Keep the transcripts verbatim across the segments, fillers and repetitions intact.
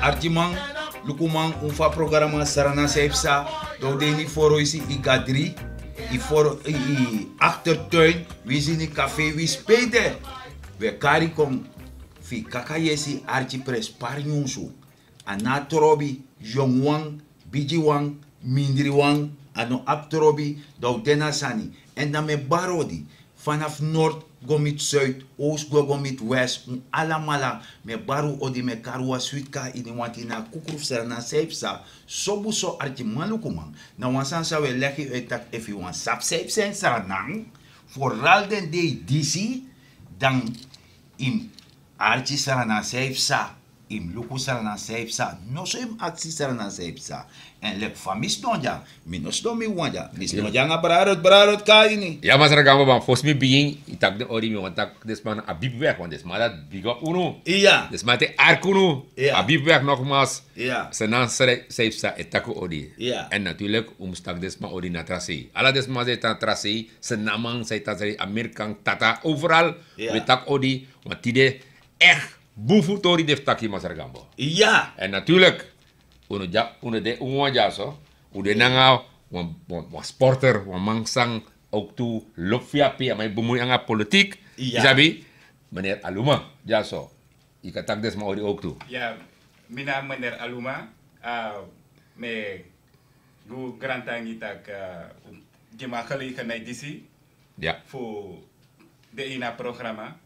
Artiman, lukuman, un fu a programa Srana san yu psa. Dan un de ini foro, yu si, yu gadri, yu foro, yu aktertuin, wi si ini kafe, wi spede. Wi e kari kon fu yu kaka yesi, arki, prenspari nyunsu. A no abi trobi, yonguwan, bigiwan, mindriwan, a no abi trobi. Dan un de na sani. Èn dan mi e bari odi, fanafu nord go miti suid, oost go go miti west, un alamala. Mi e bari un odi, mi e kari un wan switi kon na ini wan tin na a kukru fu Srana san yu psa. Sobu so, arkiman, lukuman, na wan sani san wi e legi yu e taki, efu yu wani sabi san yu psa ini Sranan, foral den dei disi, dan yu mus arki Srana san yu psa. Yu mus luku Srana san yu psa. Noso yu mus aksi Srana san yu psa. Èn leki fa mi sidon dya, mi no sidon mi wawan dya. Mi sidon dya nanga Brada Ruth, Brada Ruth kon na ini. Ya, Masra Gambo, ma fosi mi bigin, yu taki den odi, mi wani taki den sma na a bibi wèg, want den sma dati bigi op unu. Iya. Den sma dati e arki unu. Iya. A bibi wèg nogmaals. Iya. Srana san yu psa e taki odi. Iya. Èn natuurlik, un mus taki den sma odi na tra sei. Ala den sma san e tan na tra sei, Sranaman san e tan na tra sei, Amerikan, Tata, overal. Iya. Wi e taki odi, want tide, echt, bun fu tori de fu taki, Masra Gambo. Iya. Èn natuurlik, unu dya, unu de, unu wan dyaso, un de nanga wan, wan, wan sporter, wan man san ook tu lobi fu yu ape, a man e bemui nanga politiek. Iya. Yu sabi, meneer Aluma, dyaso. Yu kan taki den sma odi ook tu. Ya, mi na meneer Aluma, ah, mi e gi un grantangi taki, ah, gi mi a gelegenheid disi. Ya. Fu de ini a programa,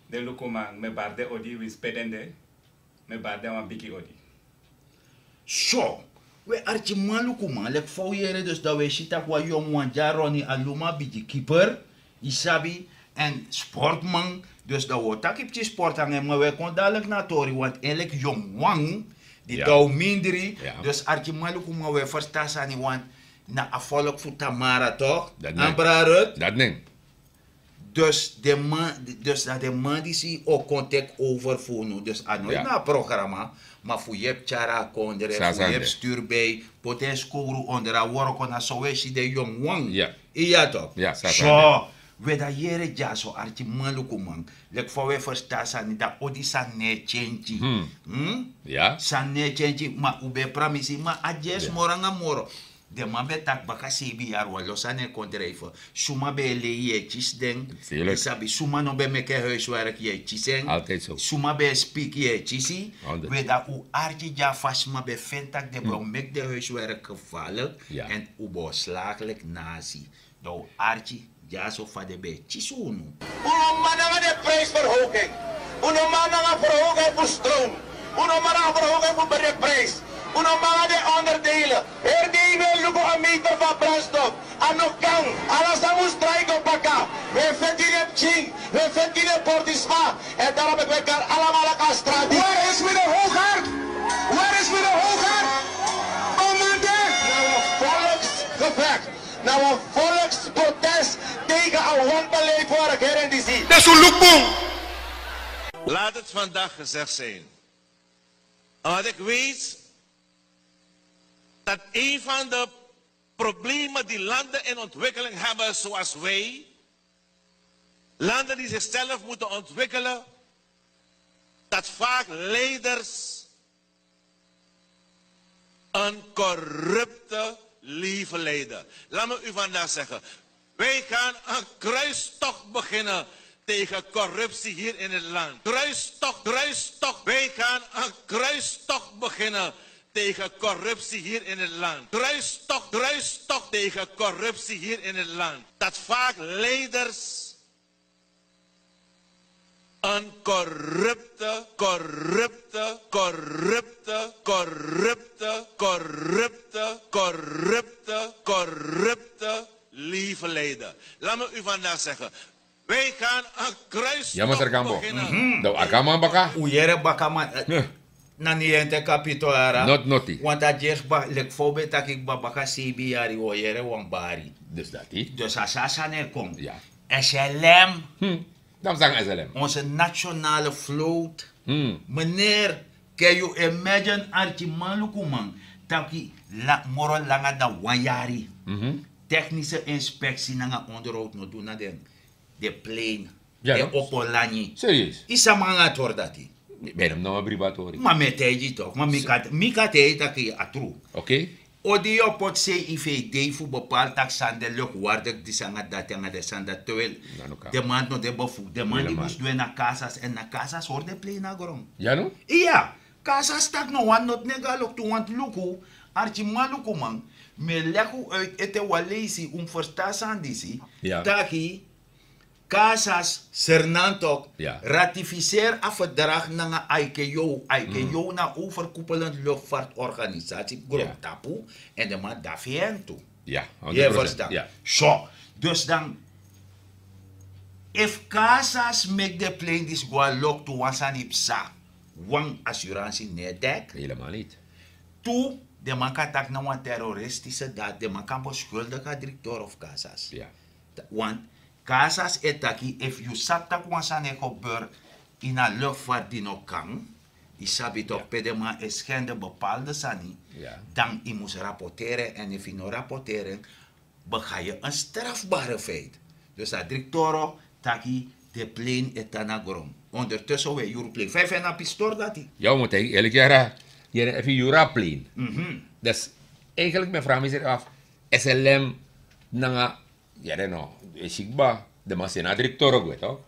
den lukuman, mi e bari den odi, winsi pe den de, mi e bari den wan bigi odi. So, we arkiman, lukuman, leki fa un yere, dus dan wi e si taki wan yongu wan dya, Ronnie Aluma, bigi keeper, yu sabi, èn sportman, dus dan wi o taki pikin sport nanga en, ma wi e kon dadelijk na a tori, want en leki yongu wan, di dan un mindri, dus arkiman, lukuman, wi e ferstan sani, want na a volk fu Tamara toch, Brada Ruth? Dati nen. Dus den man, dus na den man disi o kon teki over fu unu. Dus a no na a programa, ma fu yepi tyari a kondre, fu yepi sturu bij, poti en skowru onder a worko, na so wi e si den yongu wan. Iya toch? So, wi e dan yere dyaso, arkiman, lukuman. Leki fa wi e ferstan sani, dan odi, sani no e tyentyi. Sani no e tyentyi, ma un ben e pramisi, ma a dyesi moro nanga moro. Den man ben taki baka seibin yari wan lo sani e kon drijfen. Suma ben e lei, yu e kisi den. Yu sabi, suma no ben meki en huiswerk, yu e kisi en. Suma ben e spiki, yu e kisi. We, dan un arki dya, fa sma ben feni taki den ben o meki den huiswerk gevaarlijk, èn un ben o slagen leki nasi. Dan un arki dyaso fa den ben e kisi unu. Un no man nanga den prijsverhoging. Un no man nanga verhoging fu stroom. Un no man nanga verhoging fu brikprijs. Un no man nanga den onderdelen. Heri dei wi e luku a meter fu a brandstof. A no kan. Ala sani mus drai go baka. Wi e feti gi den pikin. Wi e feti gi den portisma. En daarom meki wi e kari alamala kon na strati. Waar is meneer Hoogaard? Waar is meneer Hoogaard? Omante. Na wan volksgevecht. Na wan volksprotest tegen a wanbeleid fu a regering disi. Dus un luku bun. Laat het vandaag gezegd zijn. Omdat ik weet dat een van de problemen die landen in ontwikkeling hebben, zoals wij, landen die zichzelf moeten ontwikkelen, dat vaak leiders een corrupte leven leiden. Laat me u vandaag zeggen, wij gaan een kruistocht beginnen tegen corruptie hier in het land. Kruistocht, kruistocht. Wij gaan een kruistocht beginnen tegen corruptie hier in het land. Kruistocht, kruistocht tegen corruptie hier in het land. Dat vaak leiders een corrupte, corrupte, corrupte, corrupte, corrupte, corrupte, corrupte leven leiden. Laat me u vandaag zeggen, wij gaan een kruis. Ya, Masra Gambo. Dan un arki a man baka. Un yere baka, man. Na ni ente kapito yara. Not noti. Want a dyesi, leki fa un ben taki kba, baka seibin yari wi o yere wan bari. Dus dati. Dus a so a sani e kon. Ya. S L M. Dan wi sani S L M. Onze nationale vloot. Meneer, can you imagine, arkiman, lukuman, taki moro langa dan wan yari. Technische inspectie nanga onderhoud no du na den, den plane. Den opo lanyi. Serieus? Yu sabi nanga a tori dati. Ben, no, ma bribatori. Ma mi e taigi yu toch, ma mi kan, mi kan taigi yu taki a tru. Oké. Odi yu o poti sei yu fu e dei fu bepaalde taki sani de lukwardik, disi nanga dati nanga den sani dati, terwijl den man no de bevoegd. Den man di mus du en na kasas, èn na kasas hori den plei na gron. Ya no? Iya. Kasas taki no wani noti nega loktu, want luku, arkiman lukuman, mi e legi un uit ete wan leisi, un mus ferstan a sani disi, taki Casas, Sernantok, ratificeer a verdrag nanga I C A O. I C A O na overkoepelend luchtvaartorganisatie, grondtapu, en de man dafi hen tu. Ja, honderd procent. So, dus dan, if Casas make de plane disi go a loktu, wan sani psa, wan assurantie no e dek. Helemaal niet. Tu, de man kan taki na wan terroristische daad, de man kan beschuldigen a directeur of Casas. Want Casas e taki, efu yu sabi tak' wan sani e gebeur ini a luchtvaart di no kan, yu sabi tok pe den man e schende bepaalde sani, dan yu mus rapporteren, en efu yu no rapporteren, bega yu een strafbare feit. Dus a dri toro taki de plane e tan na gron. Ondertussen we yuru plane, feifi en a pistor dati. Ya, we moeten eigenlijk jaren, jaren even jura plane. Dus eigenlijk mijn vraag is af, S L M nanga, ya, no, e sikba, de man sena dri toro gwe, toch?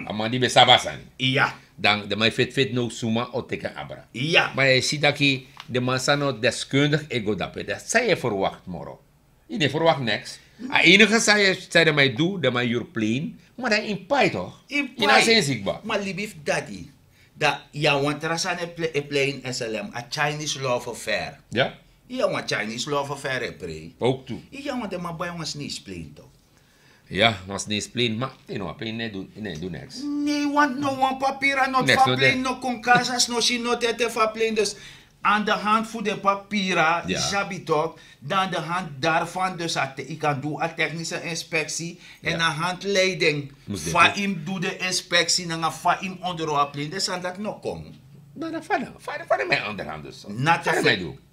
A man di ben sabi a sani. Iya. Dan de man fit fit no suma o teken abra. Iya. Maar je ziet dat hij, de man sa no deskundig e go dape. Dat zij je verwacht moro. Yu no e verwacht niks. A enige san yu, san den man e du, den man e yuru plane, ma dan yu pai toch? Yu no a sensi kba. Ma libi fu dati. Dan yu abi wan tra sani e plei ini S L M, a Chinese love affair. Yu abi wan Chinese love affair e prei. Ook tu. Yu abi wan, den man bai wan Chinese plane toch? Ya, wan Chinese plane, ma yu no, a plane no e du, no e du niks. Nee, want no wan papira no fu a plane no kon, Casas no si no tete fu a plane, dus aan de hand fu den papira, yu sabi toch, dan aan de hand daarvan dus a te-, yu kan du a technische inspectie, en a handleiding fa yu mus du de inspectie nanga fa yu mus onderhoud a plane, den sani dati no kon. Na, na fa, na fa, na fa den man e onderhandel so?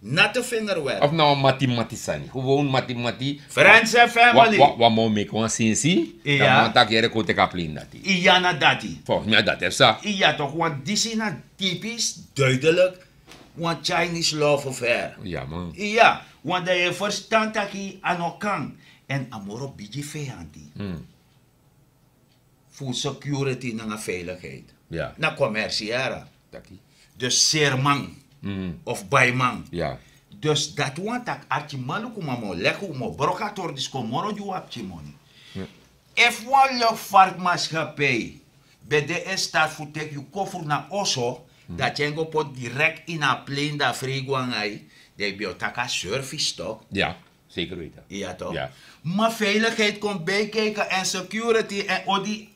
Natte vingerwerk. Of na wan mati mati sani, gewoon mati mati. Friends and family. Wan man o meki wan sensi, dan man taki yere kon teki a plane dati. Iya, na dati. Volgens mij dati e psa. Iya toch, want disi na typisch duidelijk wan Chinese love affair. Ya man. Iya, want dan yu e ferstan taki a no kan. En a moro bigi feyanti fu security nanga veiligheid na commerciële. Dus serman of baiman. Dus dati wani taki arkiman lukuman, mi o legi un, mi o broko a tori disi kon moro gi un a pikin moni. Efu wan luchtvaartmaatschappij ben de in staat fu teki yu kofru na oso, dan yu e go poti direct ini a plane, dan a frei go nanga yu, dan yu ben o taki a service toch? Zeker weten. Iya toch? Ma veiligheid kon bijkijken en security en odi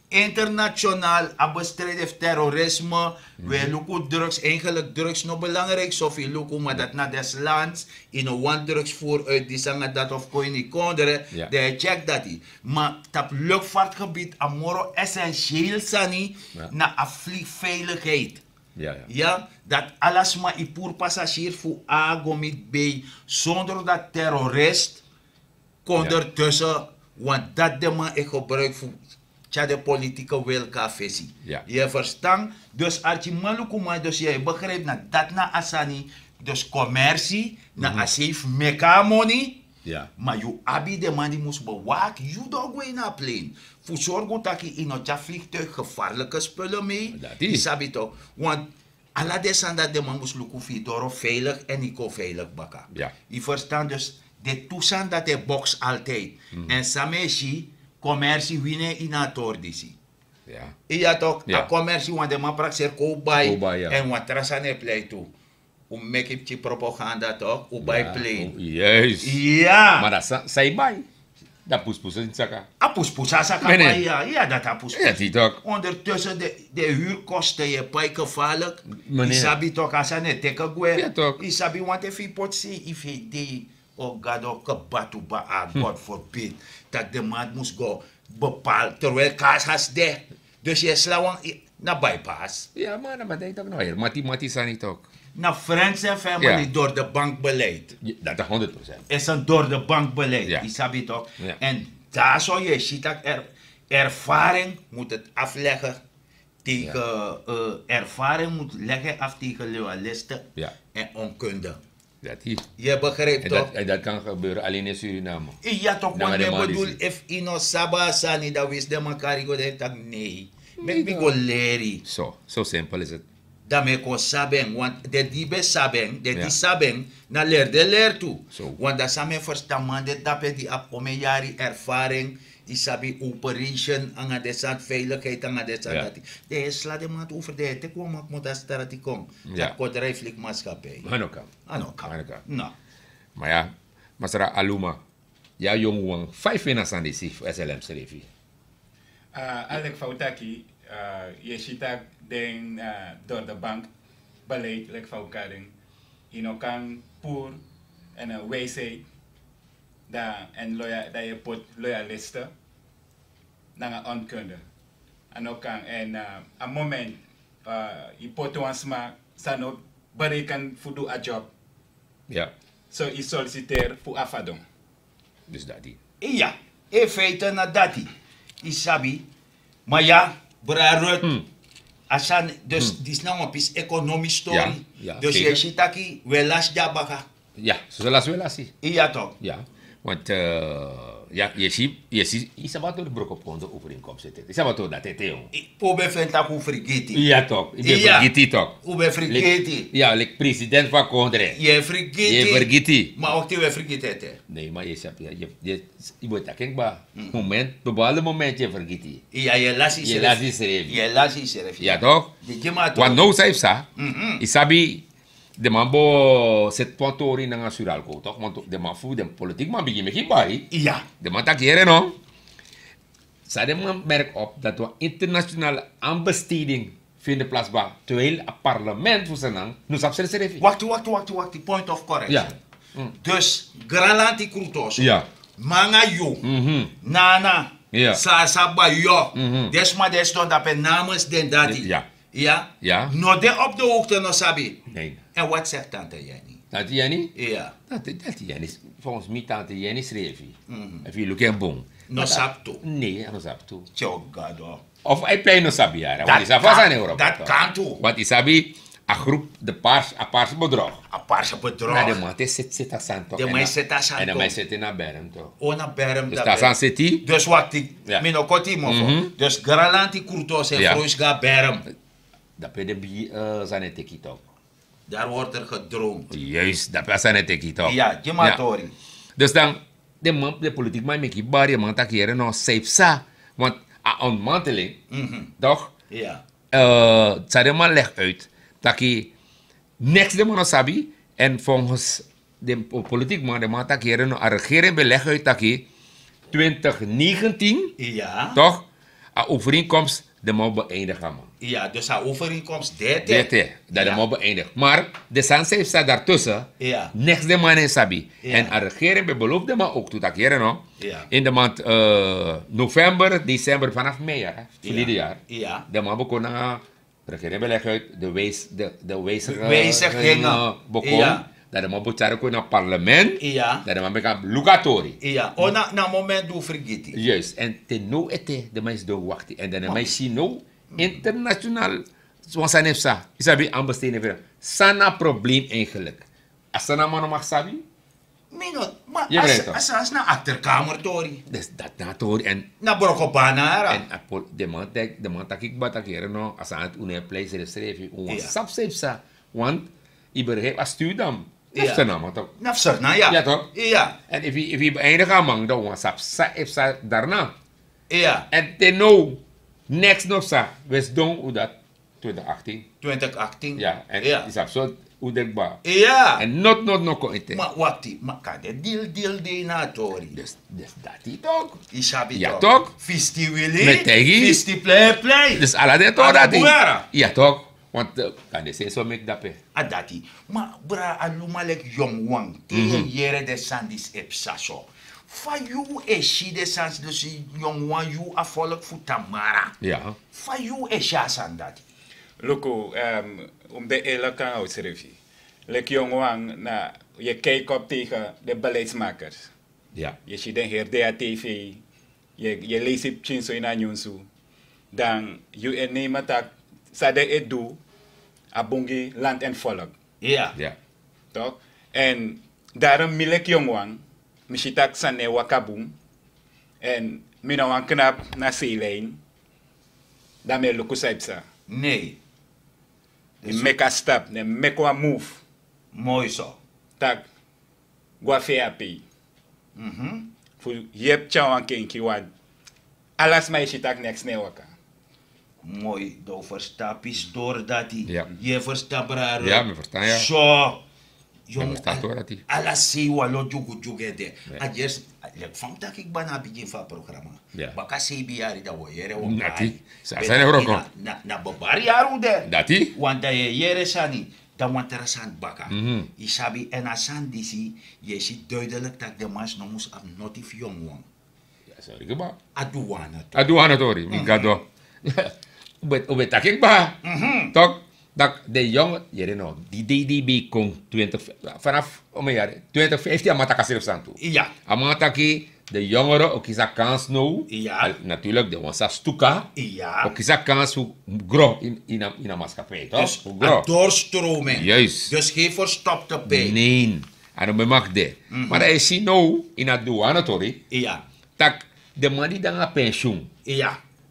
internationaal a bestrijden fu terrorisme. We luku drugs, eigenlijk drugs no belangrijk so fu yu luku, maar dat na deslands yu no wani drugs voer uit disi nanga dati of kon ini kondre, dan yu check dati. Ma tapu luchtvaartgebied a moro essentieel sani na a vliegveiligheid. Ya, dati ala sma, yu puru passagier fu A go miti B, zonder dati terrorist kon ertussen, want dati den man e gebruik fu tyari den politieke wil kon na fesi. Yu e ferstan? Dus arkiman lukuman, dus yu e begrijp na dati na a sani. Dus commercie na a sei fu meki a moni. Ma yu abi den man di mus bewaki yu di o gwe ini a plane, fu sorgu taki yu no tyari vliegtuig gevaarlijke spullen mee. Yu sabi toch, want ala den sani dati den man mus luku fu yu doro veilig en yu kon veilig baka. Yu ferstan? Dus den tu sani dati e box altijd. En san mi e si, commercie wini en ini a tori disi. Iya toch, a commercie, want den man prakseri kon un bai, en wan tra sani e plei tu. Un meki pikin propaganda toch, un bai plane. Juist. Ya. Maar dat sa-, san yu bai, dan puspus in saka. A puspus a saka bai, ya. Ya, dati a puspus. Ondertussen de, de huurkosten, yu e pai gevaarlijk. Yu sabi toch, a sani e teki gwe. Yu sabi, want efu yu poti sei, efu yu dei, o Gado, kebatuba, a God forbid, taki den man mus go bepaal, terwijl Casas de. Dus yu e sla wan, na bypass. Ya man, na man dati toch, no, heri mati mati sani toch. Na friends en family door de bank beleid. Dati honderd procent. Is een door de bank beleid, yu sabi toch? En daar zou je ziet dat er, ervaring moet het afleggen. tegen ervaring moet leggen af tegen loyalisten en onkunde. Dati. Ye begrijpt toch? En dat kan gebeuren alleen in Suriname. Ya toch, want mi bedoel, efu yu no sabi a sani, dan wisi den man kari go, den taki nee, meki mi go leri. So simpel is het. Dan mi e kon sabi en, want den di ben sabi en, den di sabi en, na leri den leri tu. Want dan san mi e ferstan, man de dape di abi omen yari ervaring, yu sabi, operation nanga den sani, veiligheid nanga den sani dati. Den e sla den man tu over, den e teki wan man komoto a strati kon. Dati kon drijflik maskapei. A no kan. A no kan. No. Ma ya, masra Aluma, ya yongu wan feifi na sani disi fu S L M srefi. A leki fa un taki, yu e si tak' den door de bank beleid, leki fa un kari en, yu no kan puru en wijsheid dan en loya dan yu e poti loyalisten nanga onkunde. A no kan, en a moment yu poti wan sma san no bereken fu du a job, so yu solliciteer fu a fadon. Dus dati. Ya, in feite na dati. Yu sabi. Ma ya, bra Ruth, a sani dus disi na wan pisi economisch story. Dus yu e si taki wi e lasi dya baka. Ya, soso lasi wi e lasi. Ya tok. Ya. Want ya, yu e si, yu e si, yu sabi a tori broko pondo overeenkomst ete, yu sabi a tori dati ete, yon. Fu ben feni tak' un frigiti. Ya tok, yu ben frigiti tok. Un ben frigiti. Ya, leki president fu a kondre yu e frigiti. Ma okti wi e frigiti ete. Ne, ma yu e sabi, yu ben taki en kba. Moment, bepaalde moment yu e frigiti. Ya, yu e lasi yusrefi. Yu e lasi yusrefi. Ya tok. Want now san yu psa, yu sabi, den man bo seti wan tori nanga Suralco tok, want den man fu den politiki man bigin meki bari. Ya. Den man taki yere no, san den man merk op dati wan internationale aanbesteding vindi plas ba, terwijl a parlement fu Sranan no sabi srefsrefi. Wakti, wakti, wakti, wakti, point of correction. Dus granlanti krutoso, nanga yu, nana, sasa bayo, den sma den sidon dape namens den dati. Ya. No de op de hoogte, no sabi. En wat segi tante Jenny? Tante Jenny? Ya. Tante Jenny, volgens mi tante Jenny srefi, efu yu luku en bun, no sabi tu. Ne, a no sabi tu. Tyo gado. Of a e pei no sabi yara, want yu sabi fa sani e wroko. Dati kan tu. Want yu sabi, a groep, de pars, a pars bedrog. A pars bedrog. Na den man te seti seti a sani tok. Den man e seti a sani tok. En den man e seti na berm tok. O, na berm. Dus dape. Te a sani seti. Dus wakti, mi no koti yu mofo. Dus granlanti krutoso e froisi go na berm. Dape den bigi sani e teki tok. Daar wordt er gedroomd. Juist, dape a sani e teki tok. Ya, gi mi a tori. Dus dan, den man, den politiki man e meki bari, den man taki yere no, san yu psa. Want a ontmanteling, toch? Ya. San den man leg uit, taki niks den man no sabi. En volgens den politiki man, den man taki yere no, a regering ben leg uit taki twintig negentien, toch? A overeenkomst, den man beëindig a man. Ya, dus a overeenkomst de ete. De ete, dat den man beëindig. Maar den sani san yu psa daartussen, niks den man no e sabi. En a regering ben beloof den man ook tu taki yere no, in de maand november, december, vanaf mei, hè, verleden jaar, den man ben kon nanga regering ben leg uit, de wijs, de, de wijzigingen, wijzigingen, eh, bekomen. Ja. Dat den man bo tyari kon na parlement. Ja. Dat den man ben kan luku a tori. Ja. O, na, na moment di un fergiti. Juist. En te now ete den man e sidon wakti. En dan den man e si now internationaal. Wan sani e psa. Yu sabi, aanbesteding. San na probleem eigenlijk? A san na man no mag sabi. Mi no, ma a sani na achterkamertori. Dus dat na tori en na broko banara. En a pol-, den man taki, den man taki kba taki yere no, a sani dati un no e plei srefsrefi, un wani sabi san e psa. Want yu begrijp, a stuur dan na fu Sranan, toch? Na fu Sranan, ja. Ja, toch? Ja. En efu yu, efu yu beëindig a man, dan un wani sabi san e psa daarna. Ja. En te now, niks no psa, we sidon un dati. Twintig achttien. Twintig achttien. Ja, en yu sabi so un de kba. Ja. En not, not, no kon ete. Ma wakti, ma kande dil, dil de na a tori. Dus, dus dati toch. Yu sabi toch. Fisti wili, fisti plei, plei. Dus ala den tori dati. Ja toch. Want, eh, kande sensi o meki dape. A dati. Ma bra, a luma leki yongu wan. Te yu e yere den sani disi e psa so. Fa yu e si den sani disi, yongu wan, yu a folk fu Tamara. Ja. Fa yu e si a sani dati? Luku, ehm, un ben eerlijk nanga unsrefi. Leki yongu wan, na, yu e kijk op tegen de beleidsmakers. Ja. Yu e si den heri dei na tv, yu e, yu e leisi pikinso ini a nyunsu. Dan yu e neem taki san den e du a bun gi land èn folk. Tok. Èn daro mi leki yongu wan, mi si tak' sani no e waka bun. Èn mi no wan knap na sei lein. Dan mi e luku san e psa. Nei. Mi meki a stap, ne mi meki wan move. Moi so. Tak' go a fei a pei. Fu yepi tyari wan kenki wan. Ala sma e si tak' neks no e waka. Moi, dan un ferstan a pistori dati. Yu e ferstan, brada? Ya, mi ferstan, ya. So. Yu e ferstan tori dati. Ala sei wan lo dyugudyugu ede. A dyersi, leki fa mi taki kba na a bigin fu a programa. Baka sei bin yari dan un o yere un o bari. Dati. Sani e wroko. Na bebari yari un de. Dati. Wan dan yu e yere sani. Dan wan tra sani baka. Yu sabi, èn a sani disi, yu e si duidelik tak' den man no mus abi noti fu yongu wan. A du wan na tori. A du wan na tori, mi gado. Un ben taki kba. Tok, tak' den yongu, yere no, di dei di ben kon twintig, vanaf, o mi yari, twintig vijftien a man taki a srefi sani tu. A man taki, den yongere o kisi a kans now. Natuurlik, den wan sa stuka. O kisi a kans fu gro ini a maskapei, tok? Fu gro. Doorstroming. Juist. Dus geen verstopte pijn. Nee. A no ben mag de. Maar dan e si now ini a du wan na tori. Tak' den man di de nanga pensioen.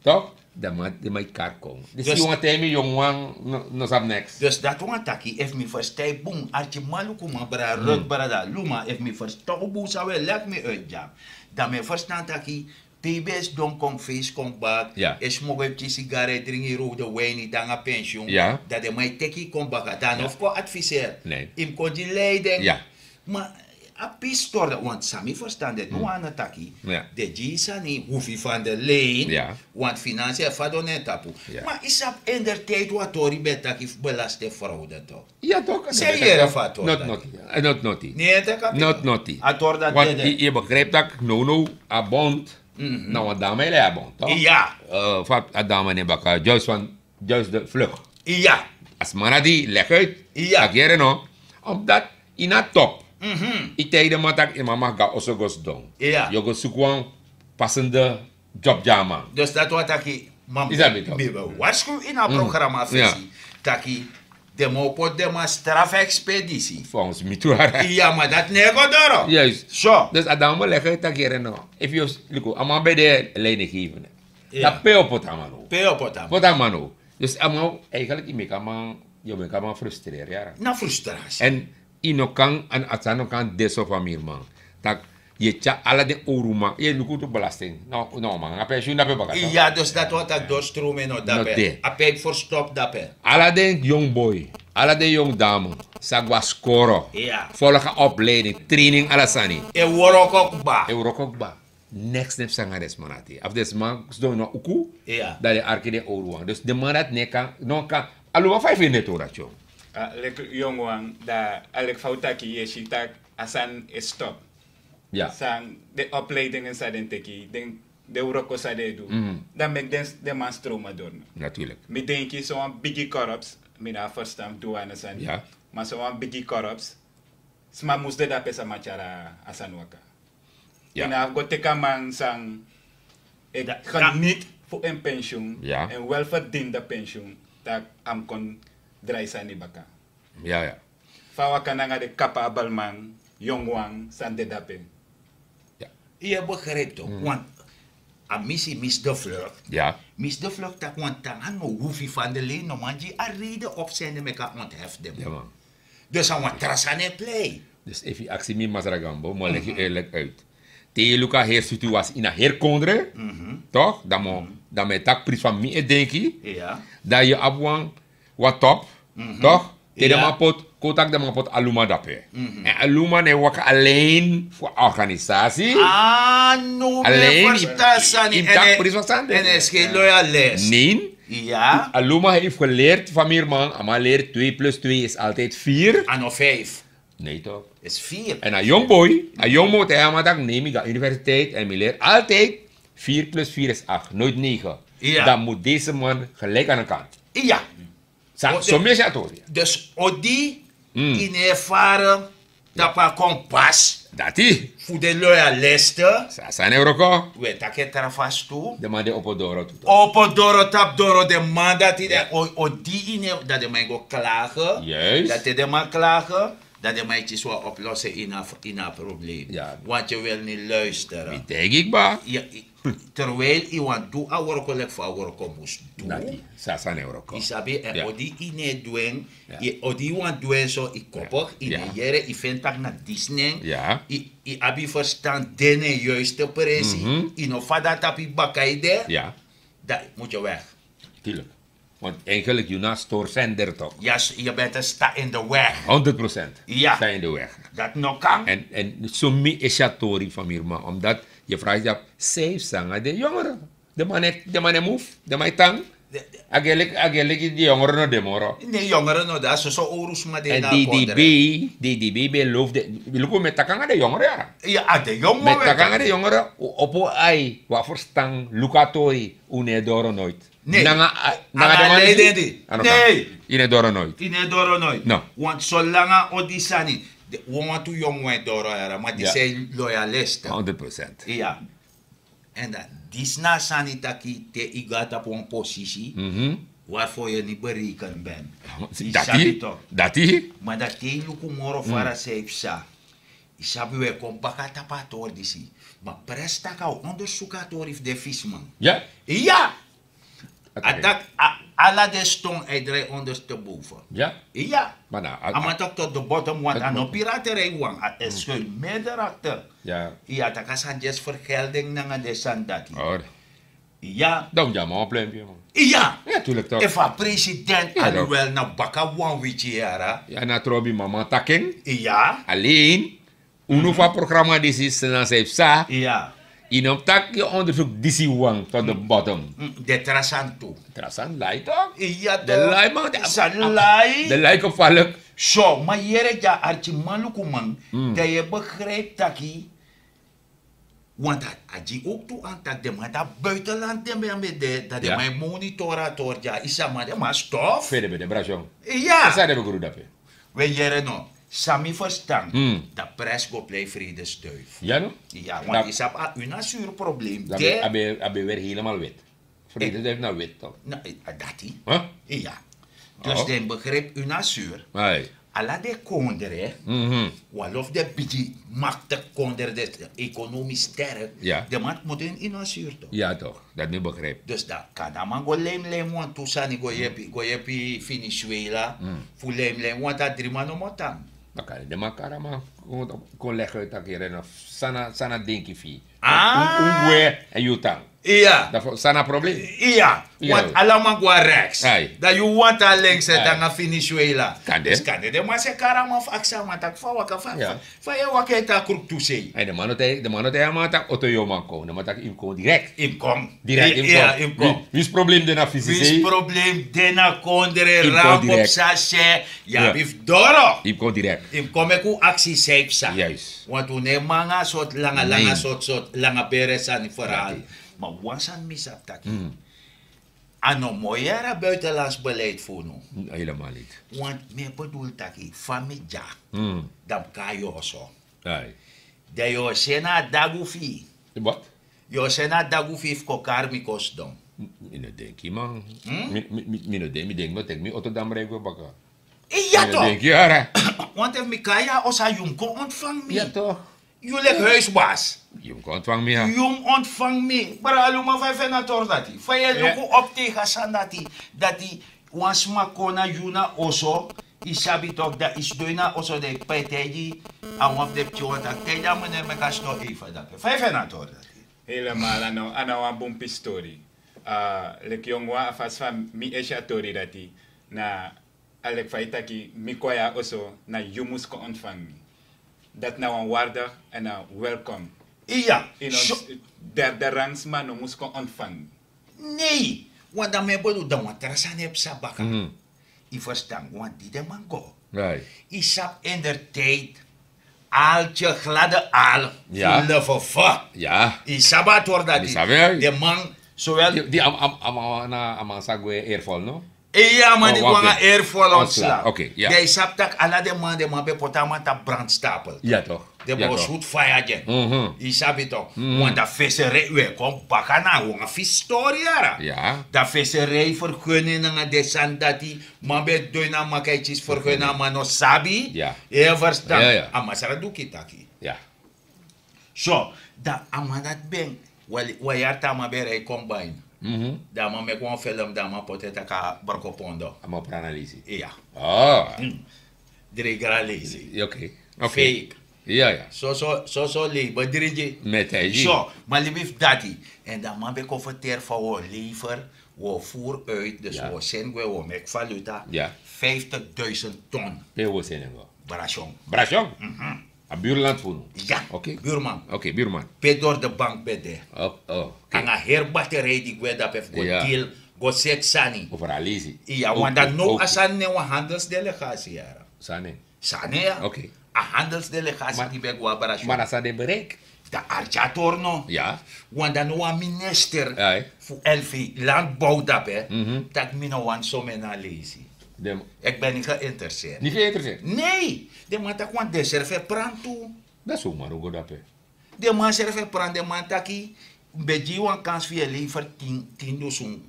Tok? Den man, den man e kari kon. Dus yu wan taigi mi yongu wan no sabi neks. Dus dati wan taki, efu mi ferstan yu bun, arkiman, lukuman, brada Ruth, brada Luma, efu mi ferstan yu bun san un e leki mi uit dya. Dan mi e ferstan taki, pe yu ben e sidon kon, fesi kon baka, e smoko, e pikin sigara, e dringi rode wini, de nanga pensioen, dan den man e teki yu kon baka. Dan a no fu kon adviseri. Yu mus kon gi leiding. Ma a pistori dati, want san mi ferstan, den du wan na taki, den gi yu sani, hoefi van de lijn, want finansi e fadon na en tapu. Ma yu sabi, indertijd wan tori ben taki fu belastingfraude, tok? Ya, tok. San yu yere fu a tori dati? Noti, noti. Noti, noti. A tori dati, want yu begrijp tak' now now a bond, na wan dame e lei a bond, tok? Ya. Fa a dame nen baka, Joyce van Juist de vlucht. Iya. A sma na di leg uit. Iya. Taki yere no. Omdat yu na top. Yu taigi den man taki yu mama go na oso go sidon. Iya. Yu o go suku wan pasende job gi a man. Dus dati wani taki, man, mi ben warskow ini a programma fesi taki den man o poti den man strafexpedisi. Volgens mi tu. Iya, ma dati no e go doro. Juist. So. Dus a dame leg uit taki yere no. Efu yu luku, a man ben de leidinggevende. Dan pe yu o poti a man now? Pe yu o poti a man? Poti a man now. Dus a man, eigenlijk yu meki a man, yu o meki a man frustreer, yara. Na frustrasi. En yu no kan, en a sani no kan de so, famiri man. Tak' yu e tyari ala den owru man, yu e luku tu belasting. No, no man, a pensioen dape baka. Iya, dus dati wani taki doorstroming no dape. A pijp verstop dape. Ala den yongu boi, ala den yongu dame sa go na skoro. Iya. Volg a opleiding, training, ala sani. E wroko kba. E wroko kba. Neks no e psa nanga den sma dati. Efu den sma sidon ini wan uku, dan den arki den owru wan. Dus den man dati no kan, no kan. Aluma fa yu feni den tori dati, yo? Leki yongu wan, dan a leki fa un taki, yu e si taki a sani e stop. Ya. San den opleidingen san den teki, den, den wroko san den e du. Dan meki den, den man stromen door, no? Natuurlijk. Mi denki so wan bigi korps, mi no abi ferstan fu du wan sani. Ya. Ma so wan bigi korps, sma mus de dape, sama tyari a sani waka. Ya. Yu no abi go teki a man san e geniet fu en pensioen, en welverdiende pensioen, tak' a mus kon drai sani baka. Ya, ya. Fa a waka nanga den capabel man, yongu wan san de dape. Ya. Yu e begrijp tok, want a misi, misi de vlucht. Ya. Misi de vlucht taki wan tanga no hoefi van de lijn no man gi a reden of sende meki a onthef den man. Ya, man. Dus a wan tra sani e plei. Dus efu yu aksi mi, Masra Gambo, mi o leg yu eerlijk uit. Te yu luku a heri situatie ini a heri kondre, toch? Dan mi o, dan mi e taki prisi fa mi e denki. Dan yu abi wan, wan top, toch? Te den man poti, kon taki den man poti Aluma dape. En Aluma no e waka alleen fu a organisasi. Alleen, yu mus taki prisi fa sani de. En hij is geen loyalist. Nee. Aluma, yu mus geleerd, famiri man, a man leri twee plus twee is altijd vier. A no vijf. Nee toch? Is vier. En a yongu boi, a yongu boi, te a man taki nee, mi go universiteit en mi leri altijd vier plus vier is acht, nooit negen. Dan moet deze man gelijk aan de kant. Iya. Sa, so mi e si a tori. Dus odi, yu no e fara Tapu a kompas. Dati. Fu den loyaliste. Sasa ne wroko. We taki e tra fasi tu. Den man de opo doro tu. Opo doro tapu doro den man dati den o di ini en dan den man e go klage. Dati den man klage. Dan den man e kisi wan oplose ini a problem. Want yu wil ni luisteren. Mi taigi kba. Terwijl yu wani du a wroko leki fa a wroko mus du. Dati sasa ne wroko. Yu sabi èn odi yu no e du en. Odi yu wani du en so yu kopik yu no e yere yu feni tak' na disi nen. Yu abi yu ferstan de na en yuiste presi. Yu no fada tapu yu baka yu de. Dan mus yu wegi. Tulik. Want eigenlik yu na a storsender tok. Yu ben te sta in de weg. Honderd procent. Sta in de weg. Dati no kan. En so mi esi a tori famiri man omdat yu fragi yu abi seif sanga den yongere. Den man e move den man e tan. Ageliki di yongere no de moro. Ne yongere no de a soso owru sma de na a kondre. Didb ben lofu den luku mi e taki nanga den yongere yara. Mi e taki nanga den yongere. Opo ai wan ferstan luku a tori. Un no e doro noit. Nanga den man disi. Yu no e doro noit. Yu no e doro noit. Want solanga odi sani. Wawan tu yongu wan e doro yara ma disi e loyaliste. Honderd procent. Iya. Èn dan disi na a sani taki te yu go na tapu wan posisi wari fo yu e ni bereikeni ben. Yu sabi tok. Dati. Ma dan te yu luku moro fara san yu psa. Yu sabi un e kon baka tapu a tori disi. Ma presi tak' a o ondersuku a tori fu den fisiman. Iya. A taki ala den ston a e drai onderste boven. Iya. A man taki tot de botom want a no piraterei wan a e skul mede rakter. Iya a taki a sani dyesi fergelding nanga den sani dati. Iya. Dan un dyama wan plenpi man. Iya. Efu a president aluwel na baka wan wiki yara. Iya na trobi mama taki en. Iya. Alen. Unu fu a programa disi sena san yu psa. Yu no mus taki yu ondersuku disi wan tot de bottom. Den tra sani tu. Tra sani lai tok. Den lai man. Den lai gevaliki. So man yere gi a arkiman lukuman dan yu e begripi taki. Want a gi owktu an taki den man dati buitenland den ben a mi e de dan den man e monitor a tori dya yu sabi man den man stof. Pe den ben de brasion? Iya. San den ben gru dape? We yere no san mi ferstan. Dan pres go plei fredes duif. Ya no? Ya want yu sabi a unasur problem de. A ben weri helemal wit. Fredes duif na wit tok. Na a dati. Ya. Dus den begripi unasur. Ala den kondre. Walo fu den bigi maktik kondre den ekonomi sterk. Den man mutu en unasur tok. Ya tok. Dati mi begripi. Dus dan kan a man go leimleim wantu sani go yepi go yepi finisuela. Fu leimleim wantu a dri man no motan. Dan kan den man kari a man kon legi uit taki yere na san na denki fu yu. Un gwe èn yu tan. Iya. San na problem? Iya. Want ala man go na reks. Dan yu wantu a lenks e tan na finisuela. Kande. Den man se kari a man fu aksi a man taki fa waka fa. Fa yu e waka e tan kruktu sei? Den man no tai a man taki oto yu o man kon den man taki yu mus kon direkt. Yu mus kon. Direkt yu mus kon. Winsi problem de na fisi sei. Winsi problem de na kondre rapu psa se. Yu abi fu doro. Yu mus kon direkt. Yu mus kon meki un aksi yu san yu psa. Wantu un no e man nanga a sortu langa langa sortu sortu langa bere sani ferhal. Ma wan sani mi sabi taki a no moi yere a buitenlands beleid fu unu. Helemaal niti. Want mi e bedul taki fa mi dya dan mi kon na yu oso. Dan yu o seni a dagu fu yu. Wat? Yu o seni a dagu fu yu fu kon kari mi kon sidon. Mi no denki man. Mi no denki mi denki no teki mi oto dan mi rei gwe baka. Iya to. Mi no denki yara. Want efu mi kon na yu a oso a yu mus kon ontfangi mi. Yu leki huisbas. Yu mus kon ontfangi mi ya. Yu mus ontfangi mi. Brada luman fa yu feni a tori dati fa yu e luku op tegi a sani dati. Dati wan sma kon na yu na oso. Yu sabi toki dan yu sidon ini a oso dan yu kpai taigi a wan fu den pikin wan taki taigi a meneri meki a sidon eifa dape fa yu feni a tori dati. Helemaal a no a na wan bun pisi tori. Leki yongu wan a fasi fa mi e si a tori dati na a leki fa yu taki mi kon na yu a oso na yu mus kon ontfangi mi. Dati na wan wardigi èn na welkom. Iya. Yu no derde rang sma no mus kon ontfangi mi. Nei. Wan dan mi e bedu dan wan tra sani e psa baka. Yu ferstan wan di den man go. Yu sabi in der tijd alty glade al. Fu lefefe. Yu sabi a tori dati den man sowel di a man sa gwe erfol no. Iya, man di go nanga airfall ontslag. Dan yu sabi tak' ala den man, den man ben poti a man tapu brandstapel. Den ben o sutu faya gi en. Yu sabi tok'? Want dan feserei, wi e kon baka na wan fisi tori yara. Dan feserei fergun en nanga den sani dati. Man ben e doi na a man kan e kisi fergun en, a man no sabi. Yu e ferstan? A masra duki taki. So, dan a man dati ben, wan yari te a man ben rei kon baina. Dan a man meki wan felem, dan a man poti en taki a brokopondo. A man pran na leisi. Iya. Dri gran leisi. Fake. Soso lei bedrigi. So, ma libi fu dati. En dan a man ben kon ferteri fa wi o lever, wi o voer uit, dus wi o seni gwe, wi o meki valuta. Vijftigduizend ton. Pe wi o seni en go? Brashon. Brashon. A buurland fu unu. Ya, buurman. Oké, buurman. Pe dori de bank ben de. Nanga heri batterij di gwe dape fu go deal, go seti sani. Iya, want dan now a sani na wan handelsdelegatie yara. Sani. Sani ya. A handelsdelegatie di ben go abra. Ma na san den bereik. Dan arki a tori no. Want dan now a minister fu L V, landbouw dape, taki mi no wani someni a leisi. Ik ben niet geïnteresseerd. Niet geïnteresseerd? Nee. Den man taki want den srefi e pran tu. Dan so man o go dape. Den man srefi e pran, den man taki, mi ben gi yu wan kans fu yu e lever tin, tin dusun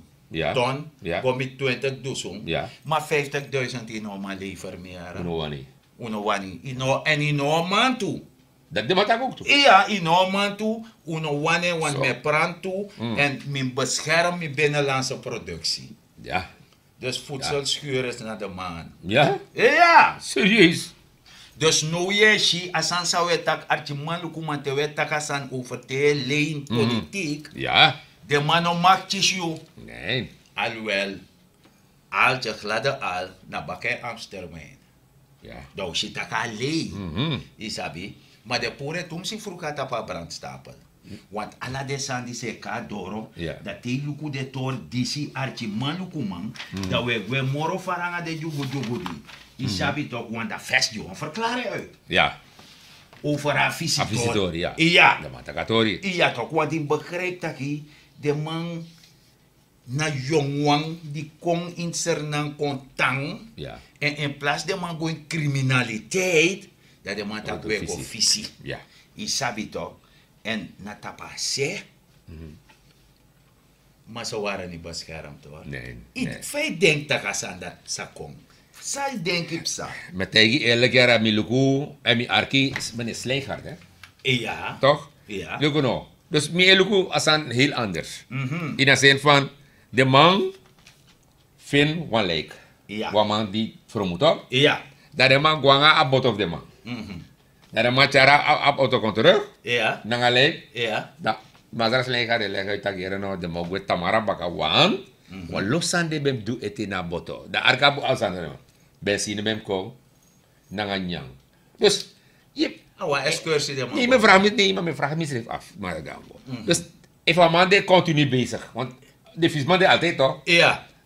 ton, go miti twintig dusun. Ma vijftigduizend yu no man lever mi yara. Un no wani. Un no wani. Yu no, en yu no man tu. Dati den man taki ook tu. Iya, yu no man tu, un no wani en, want mi e pran tu, en mi bescherm mi binnenlandse productie. Dus voedselschuur is naar de maan. Ya? Iya. Serieus? Dus now yu e si a sani san wi e taki, arkiman lukuman, te wi e taki a sani over te yu e lein politiek, den man no mag kisi yu. Alwel, alki e gladi al na baka en Amstermijn. Dan wi si tak' a lei, yu sabi. Ma den puru en tumsi fruku na tapu a brandstapel. Want ala den sani disi e kon na doro, dan te yu luku den tori disi, arkiman lukuman, dan wi e gwe moro fara nanga den dyugudyugu di. Yu sabi tok'? Want dan fesi gi wan ferklari uit over a fisi tori. Iya. Iya tok'? Want yu begrijp taki den man na yongu wan di kon ini Sranan kon tan. En in plaats den man go ini kriminaliteit, dan den man taki wi e go fisi. Yu sabi tok'? En na tapu a se, ma so wara ni beskerm tok'? Fa yu denki tak' a sani dati sa kon? San yu denki psa? Mi e taigi yu eerlijk yara, mi luku en mi arki, meneer Slijngaard, hè? Iya. Toch? Luku no. Dus mi e luku a sani heel anders. In a zin van, den man feni wan lijk. Wan man di fermutu. Dan den man go nanga a boto fu den man. Dan den man tyari a, a boto kon terug nanga lijk. Dan masra Slijngaard e legi uit taki yere no, den man o gwe tamara baka, want wan lo sani den ben mus du ete na a boto. Dan arki a sani, den man ben e si den ben mus kon nanga nyanyan. Dus, yu, a wan excursie den man. Nee, mi e vraag mi, nee, ma mi e vraag misrefi af, ma dan go. Dus efu a man de continu bezig, want den fisiman de altijd toch?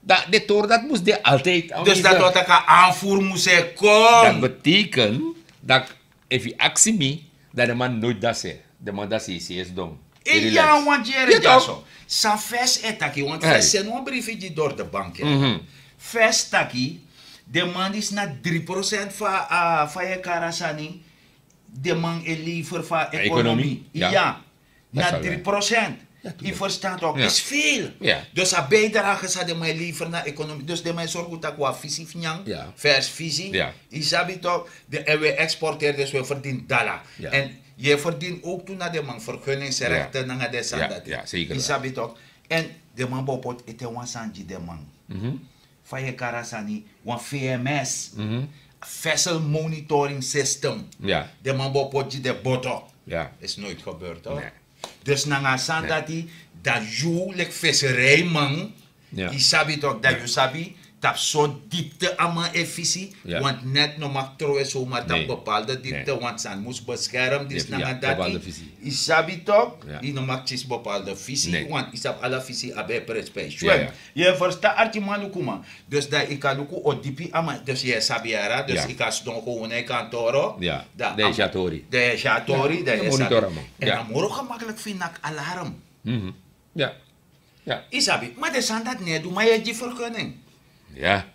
Dan den tori dati mus de altijd. Dus dati wani taki a aanvoer mus e kon. Dati betekent dat, efu yu aksi mi, dan den man noiti de na se. Den man de na se, se sidon. Iya, want yere dyaso. San fesi e taki, want fesi seni wan brifi gi dori de bank. Fesi taki, den man disi na dri procent fu a, fu a, yu e kari a sani, den man e lever fu a ekonomi. Iya. Na dri procent. Yu ferstan tok'? Is veel. Dus a bijdrage san den man e lever na ekonomi. Dus den man e sorgu tak' wi abi fisi fu nyan, vers fisi. Yu sabi tok'? Den, en wi e exporteri, dus wi e ferdini dala. En yu e ferdini ook tu na den man ferguningsrechten nanga den sani dati. Yu sabi tok'? En den man bo poti ete wan sani gi den man. Fa yu e kari a sani, wan V M S, vessel monitoring system. Den man bo poti gi den boto. Is nooit gebeurd, toch? Dus nanga a sani dati, dan yu leki fesereiman, yu sabi tok', dan yu sabi tapu so dipte a man e fisi. Want net no mag trowe somar tapu bepaalde dipte, want sani mus beskerm disi nanga dati. Yu sabi tok'? Yu no mag kisi bepaalde fisi, want yu sabi ala fisi abi en prijs. Yu e ferstan, arkiman lukuman? Dus dan yu kan luku o dipi a man, dus yu e sabi yara, dus yu kan sidon kon na yu kantoro. Dan yu e si a tori, dan yu e sabi. En a moro gemakkelijk fu yu naki alarm. Yu sabi, ma den sani dati no e du, ma yu e gi ferguning. Ya.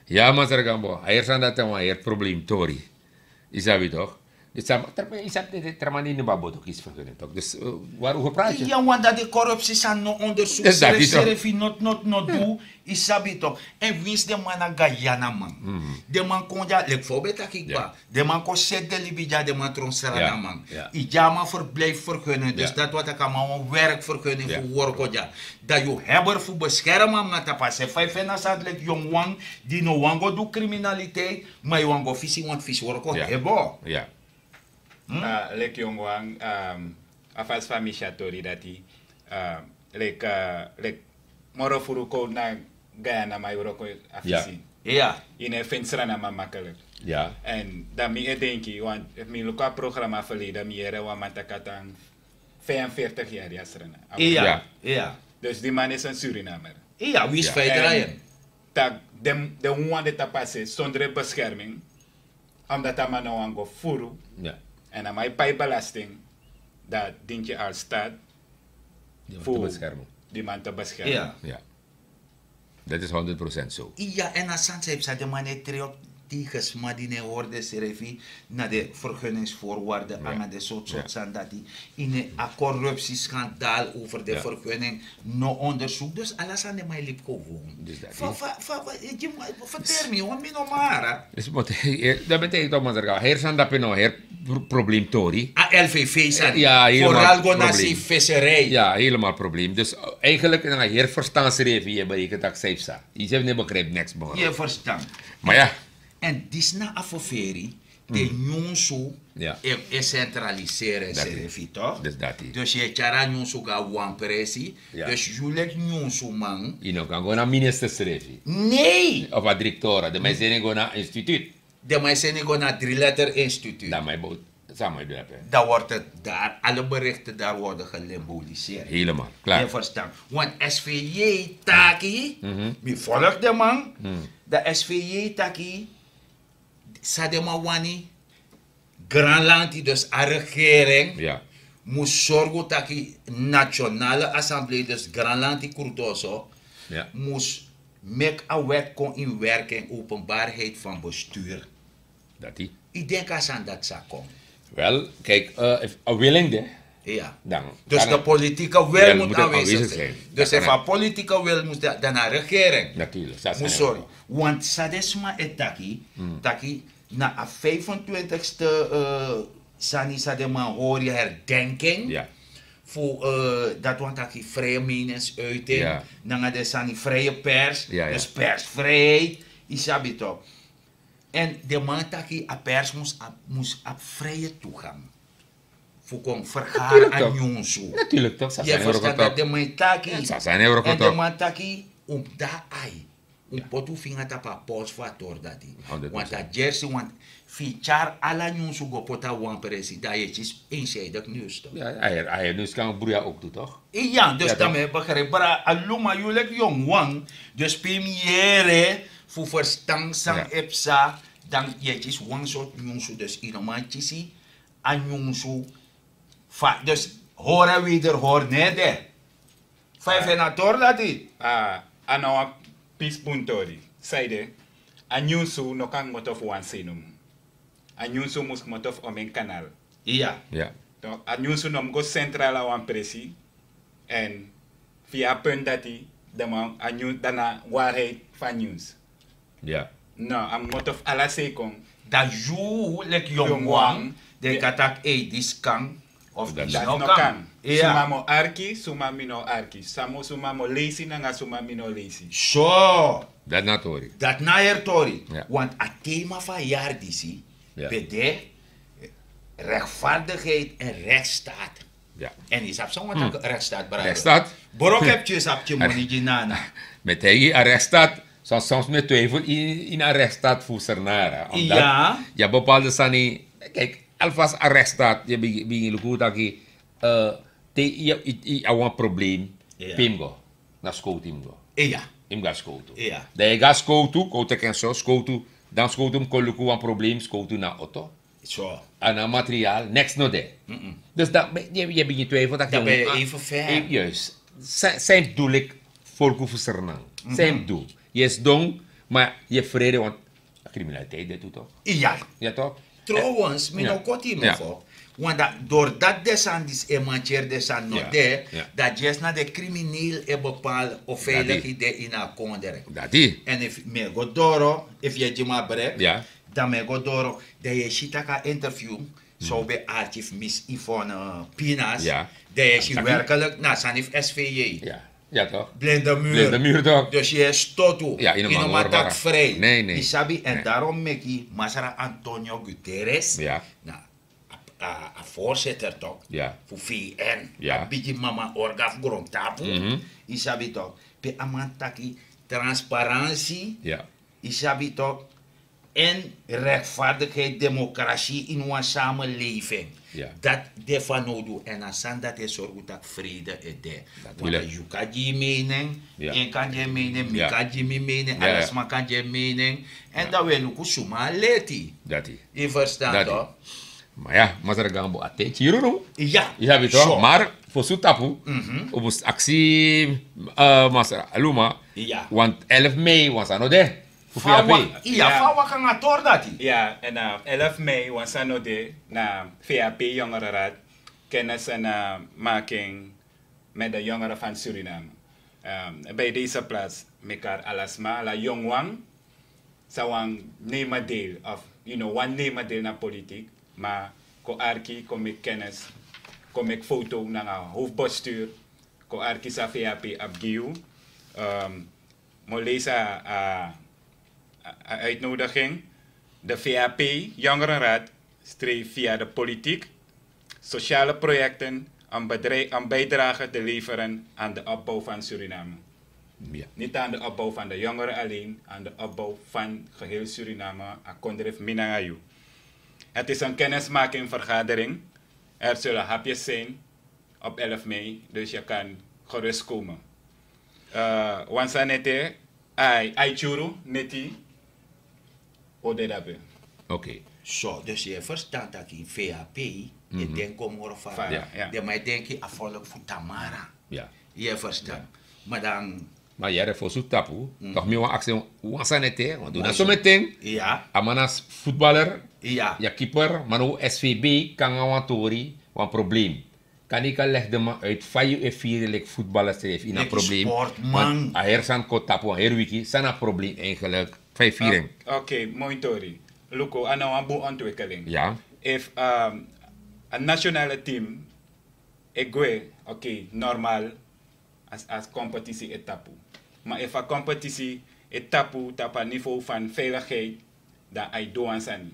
Ya, masra Gambo, a heri sani dati na wan heri problem tori. Yu sabi toch? Yu sabi, tra- yu sabi, de- de- tra man ini baboto kisi vergunning toch? Dus, eh, waarover praat je? Ya, want dat de corruptie san no onderzoek. Dus dat is toch? Serefi not not no du. Yu sabi toch? En winsi den man na Guyana man. Den man kon dya, leki fa un ben taki kba. Den man kon seti den libi dya, den man tron Sranaman. Yu dya man verblijfvergunning, dus dati wani taki a man wan werkvergunning fu worko dya. Dan yu heber fu beskerm a man tapu a se fa yu feni a sani leki yongu wan di no wani go du kriminaliteit, ma yu wani go fisi, want fisi worko hebe. Leki yongu wan, a fasi fa mi si a tori dati, leki, leki moro furu kon na Guyana, ma yu wroko a fisi. Yu no e feni Sranaman makkelijk. En dan mi e denki, want efu mi luku a programma verleden, mi yere wan man taki a tan vijfenveertig yari a Srana. Dus di man is een Surinamer. Iya, wisi fa yu drai en. Tak den, den wan de tapu a se sondro beskerming, omdat a man no wani go furu. En a man e pai belasting, dan dinki al staat fu di man te beskermen. Iya. Dat is honderd procent zo. Iya, en a sani san yu psa, den man e trei op tegen sma di no e hori densrefi na den vergunningsvoorwaarden nanga den sortu sortu sani dati. Ini a corruptieskandaal over den vergunning no onderzoek. Dus ala sani den man e libi gewoon. Fa fa fa fa yu man ferteri mi, want mi no mara. Dus mi o teki, dan mi e teki yu toch, masra Gambo, heri sani dape no heri pro- probleem tori. A L V V sani. Vooral go na si visserij. Ya, helemaal probleem. Dus, eh, eigenlijk na heri verstan srefi yu e bereken taki san yu psa. Yu srefi no e begrijp niks, man. Yu e verstan. Maar ja. En disi na a ferferi, te nyunsu e, e centraliseren srefi toch? Dus yu e tyari a nyunsu go na wan presi. Dus yu leki nyunsuman, yu no kan go na minister srefi. Nee. Of a directeur, den man e seni go na instituut. Den man e seni go na drie letter instituut. Dan man e bo- San man e du dape? Dan wordt het daar, alle berichten daar worden gelimboliseren. Helemaal, klaar. Yu e verstan? Want S V J taki, mi volg den man, dan S V J taki, san den man wani, Granlanti, dus a regering, mus sorgu taki Nationale Assemblee, dus Granlanti Krutoso, mus meki a wet kon in werking, openbaarheid van bestuur. Dati. Yu denki a sani dati sa kon? Wel, kijk, eh, efu a willing de, dan. Dus de politieke wil moet aanwezig zijn. Dus efu a politieke wil mus de, dan na regering. Natuurlijk, mus sorry. Want san den sma e taki, taki na a vijfentwintigste, eh, sani san den man hori, herdenking fu, eh, dati wani taki vrije meningsuiting, nanga den sani vrije pers, dus persvrijheid, yu sabi toch. En den man taki a pers mus abi, mus abi vrije toegang fu kon vergari a nyunsu. Natuurlijk toch, yu e verstan dati den man e taki. En den man taki, un mus de ai, un mus poti un finga tapu a pols fu a tori dati. Want a jersey, want fu yu tyari ala nyunsu go poti na wan presi, dan yu e kisi eenzijdig nyunsu toch. Ya, a heri, a heri nyunsu kan bruya ook tu toch. Iya, dus dan mi e begrijp, bra, a luma, yu leki yongu wan, dus pe mi yere fu verstan san e psa, dan yu e kisi wan sortu nyunsu, dus yu no man kisi a nyunsu fa, dus hori en wederhori no e de. Fa yu feni a tori dati? A, a na wan pisi bun tori. Sanede, a nyunsu no kan kmoto fu wan senu. A nyunsu mus kmoto fu Omen Kanal. Iya. Ya. Donc, a nyunsu no mus go centraal na wan presi. En via a punt dati, dan man, a nyunsu, dan na waarheid fu a nyunsu. Ya. No, a mus kmoto fu ala sei kon. Dan yu, leki yongu wan, den kan taki, ei, disi kan, of disi no kan. Dati no kan. Iya. Suma mi o arki, suma mi no arki. Suma mi o leisi nanga suma mi no leisi. So. Dati na tori. Dati na heri tori. Ya. Want a tema fu a yari disi, ya, ben de rechtvaardigheid en rechtsstaat. Ya. En yu sabi san wani taki rechtsstaat, brada. Rechtsstaat. Broko e pikin, yu sabi, pikin moni gi nana. Mi e taigi yu, a rechtsstaat, soms, soms mi e twijfel in, in a rechtsstaat fu Sranan. Omdat, ya, yu abi bepaalde sani, kijk, alvast a rechtsstaat, yu bigin, bigin luku taki, eh, te yu, yu, yu abi wan probleem, ya, pe yu mus go. Na skowtu yu mus go. Iya. Yu mus go na skowtu. Iya. Dan yu go na skowtu, kon teki en so, skowtu, dan skowtu mus kon luku wan probleem, skowtu na oto. So. A no materiaal, niks no de. Dus dan, yu, yu bigin twijfel taki, dan ben yu even ver. Juist. San, san yu mus du, leki folku fu Sranan. San yu mus du. Yu e sidon, ma yu e frede, want a kriminaliteit de tu toch. Iya. Ya toch. Trouwens mi no koti mofo, want dat doordat de sani disi e mantyeri de sani no de, dat yu esi na de krimineel e bepaal of veilig yu de ini a kondre. Dati. En efu mi e go doro, efu yu e gi mi a brek, dan mi e go doro, dan yu e si tak' a interview, san un ben arki fu miss Yvonne Pinas, dan yu e si werkelijk na a sani fu S V J. Ya toch. Blinde muur. Blinde muur toch. Dus yu e stotu. Yu no man taki frei. Yu sabi, en darom meki masra Antonio Guterres, na a voorzitter toch, fu V N, a bigi mama orga fu grontapu. Yu sabi toch, pe a man taki transparansi, yu sabi toch, en rechtvaardigheid, democratie in wan samenleving. Dat de fanowdu en a sani dati e sorgu tak' vrede e de. Want yu kan gi yu mening, en kan gi yu mening, mi kan gi mi mening, ala sma kan gi yu mening. En dan wi e luku suma a leti. Yu verstan toch? Ma ya, masra Gambo, a ten tyuru no. Ya. Yu sabi toch, maar fosu tapu, un mus aksi masra Aluma, want elf mei wan sani no de. Fu V A P. Iya, fa waka nanga tori dati. Ya, en elf mei wan sani no de, na V A P Jongerenraad kennismaking met de jongeren van Suriname. Bij deze plaats mi e kari ala sma, ala yongu wan san wani nemen deel of, you know, wani nemen deel na politiek, ma kon arki, kon meki kennis, kon meki foto nanga hoofdbestuur, kon arki san V A P abi gi yu. Mi o leisi a, a, a uitnodiging. De V A P Jongerenraad streeft via de politiek, sociale projecten een, bedrijf, een bijdrage te leveren aan de opbouw van Suriname. Niet aan de opbouw van de jongeren alleen, aan de opbouw van geheel Suriname, a kondre fu mi nanga yu. Het is een kennismakingvergadering. Er zullen hapjes zijn op elf mei, dus je kan gerust komen. Wan sani ete, ai, ai tyuru neti o de dape. Ok. So, dus yu e verstan taki V A P e denki o moro fara. Den man e denki a volk fu Tamara. Yu e verstan? Ma dan, ma yere fosu tapu, toch mi wan aksi wan sani ete, want na so meteen a man na voetballer, ya keeper, ma now S V B kon nanga wan tori, wan probleem. Kan yu kan leg de man uit fa yu e firi leki voetballer srefi ini a probleem? Want a heri sani kon tapu wan heri wiki, san na a probleem eigenlijk? Fa yu firi en? Ok, moi tori. Luku, a na wan bun ontwikkeling. Efu a nationale team e gwe, ok, normaal, a kompetisi e tapu. Ma efu a kompetisi e tapu tapu a niveau van veiligheid, dan a e du wan sani.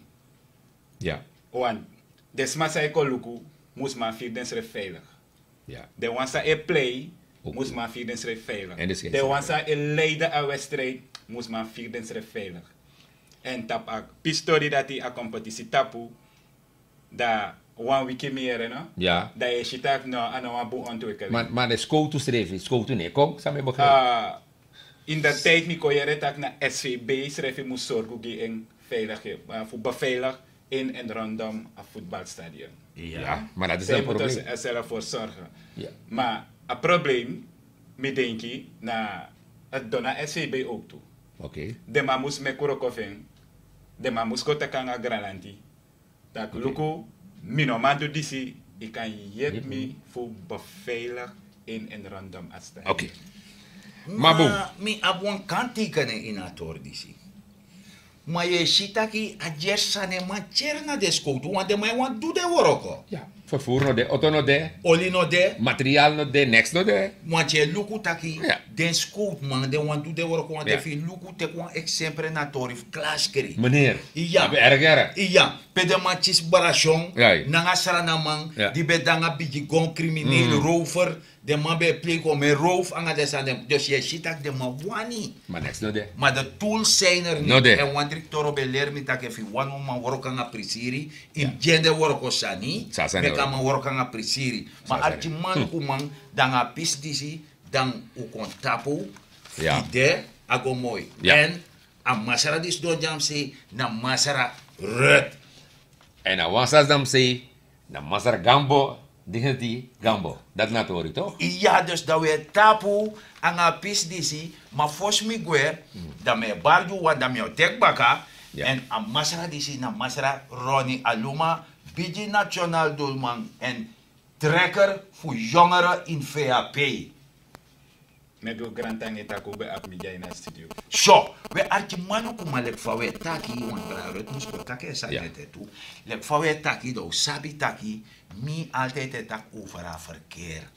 Want den sma san e kon luku mus man firi densrefi veilig. Den wan san e plei mus man firi densrefi veilig. Den wan san e leiden a wedstrijd mus man firi densrefi veilig. En tapu a pisi tori dati a kompetisi tapu, dan wan wiki mi yere no, dan yu e si taki no, a na wan bun ontwikkeling. Ma den skowtu srefi, skowtu no e kon, san mi e begrijp. In de tijd mi kon yere taki na S V B srefi mus sorgu gi en veiligheid, fu beveilig in en rondom a voetbalstadion. Ya, maar dat is een probleem. Zij moeten er zelf voor zorgen. Maar a probleem, mi denki, na het dona S V B ook toe. Den man mus meki wroko fu en. Den man mus go taki nanga granlanti taki luku, mi no man du disi, yu kan yepi mi fu beveilig in en rondom a stadion. Ok. Ma bun, mi abi wan kanttekening ini a tori disi. Ma yu e si taki a dyersi sani e man tyeri na den skowtu, want den man e wani du den wroko. Ya, vervoer no de, auto no de, oli no de, materiaal no de, niks no de. Want yu e luku taki den skowtuman, den wani du den wroko, want efu yu luku, teki wan eksempre na tori fu Klaskri. Meneer, ya, abi erger. Ya, pe den man kisi Brasyon nanga Sranaman, di ben de nanga bigi gon, krimineel, rover. Den man ben e plei kon meki roof nanga den sani den. Dus yu e si taki den man wani. Ma niks no de. Ma de tools zijn er niet. En wan dri toro ben leri mi taki efu yu wani wan man wroko nanga prisiri, yu mus gi en den wroko sani, meki a man wroko nanga prisiri. Ma arkiman, lukuman, dan a pisi disi, dan un kon tapu fu yu de, a go moi. En a masra disi don dyamsei, na masra Ruth. En a wan sasi dyamsei, na masra Gambo. Dignity, Gambo, dati na tori, toch? Iya, dus dan we tapu anga a pisi disi, ma fosi mi gwe, dan mi e bari gi wan, dan mi o teki baka. En a masra disi na masra Ronnie Aluma, bigi national doelman en trekker fu jongeren in V H P. Mi e gi un grantangi tak' un ben abi mi dya ini a studio. So, we arki manukuma, leki fa we taki, wan brada Ruth mus kon taki en sani ete tu. Leki fa we taki, dan un sabi taki mi altijd e taki over a verkeer.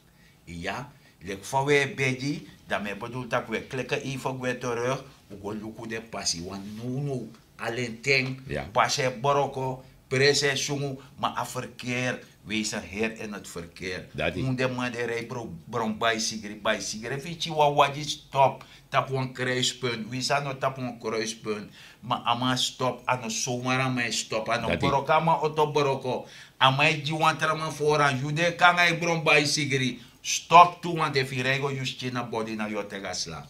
Iya, leki fa we begi, dan mi e bedul tak' we kleke even gwe terug, un go luku den pasi wan nownow. Alenten, pasi e broko, presi e sungu, ma a verkeer, wees een heer in het verkeer. Un de man di e rij bron baisigri, baisigri, efu yu si wan wagi stop tapu wan kruispunt, winsi a no tapu wan kruispunt, ma a man stop, a no somar a man e stop, a no broko, a man oto broko, a man e gi wan tra man voorrang, yu di e kon nanga yu bron baisigri, stop tu, want efu yu rij go yu skin na body, na yu o teki a slag.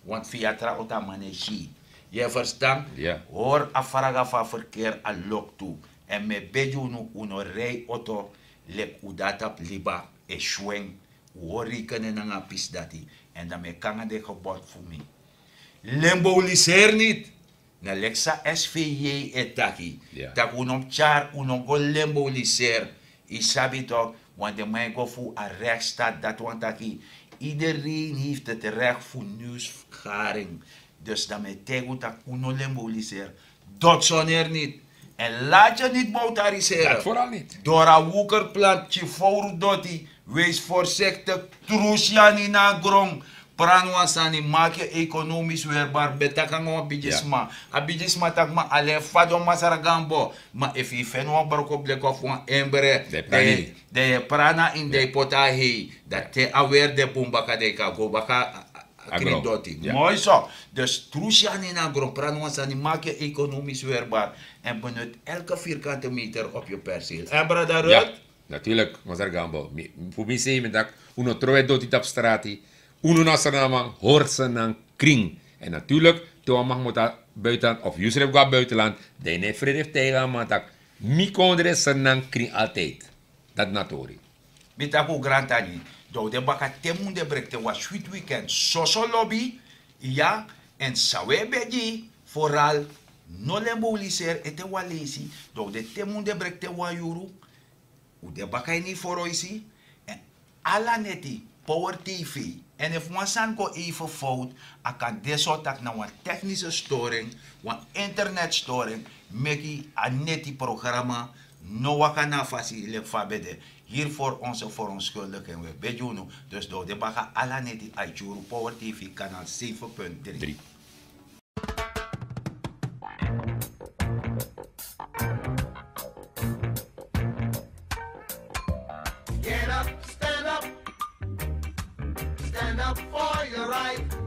Want fu yu a tra oto a man no e si yu. Yu e ferstan? Hori a fraga fu a verkeer a loktu. Èn mi e begi unu, un no rij oto leki un de na tapu liba e sweng. Un hori rekening nanga a pisi dati. Èn dan mi e kon nanga den gebod fu mi. Lemboliseri niti. Na leki san S V J e taki, tak' un no mus tyari, un no go lemboliseri. Yu sabi toch, want den man e go fu a rechtsstaat, dati wani taki iedereen heeft het recht fu nieuwsvergaring. Dus dan mi e taigi un tak' un no lemboliseri. Doti soneri niti. En laat je niet motoriseren. Doro a wukerplant, tyari fowru doti. Wees voorzichtig. Trusi yu anu ini a gron. Prani wan sani, maki yu ekonomisch weerbaar. Mi ben taki nanga wan bigisma. A bigisma taki, ma alen fadon masra Gambo. Ma efu yu feni wan brokobleki of wan embre, dan yu e prani na ini, dan yu poti a hei. Dan te a weri de bun baka, dan yu kan go baka a krin doti. Moi so. Dus trusi yu anu ini a gron, prani wan sani, maki yu ekonomisch weerbaar. En benut elke vierkante meter op je perceel. En brada Ruth? Natuurlijk, masra Gambo. Fu mi sei mi taki, un no trowe doti tapu strati. Unu na Sranaman, hori Sranan krin. En natuurlijk, te wan man mus go na buitenland of yusref go na buitenland, dan yu no e frede fu taigi a man tak' mi kondre Sranan krin altijd. Dati na tori. Mi taki un grantangi. Dan un de baka te mun de brekte wan switi weekend. Soso lobi, iya, en san we begi, vooral no lemboliseri ete wan leisi. Dan un de te mun de brekte wan yuru. Un de baka ini yu foroisi. En ala neti, Power T V. En efu wan sani kon even fout, a kan de so tak' na wan technische storing, wan internetstoring, meki a neti programa no waka na a fasi leki fa a ben de. Hiervoor onze verontschuldiging, we begi unu. Dus dan un de baka ala neti a e tyuru Power T V kanaal zeven punt drie. Get up, stand up. Stand up for your right.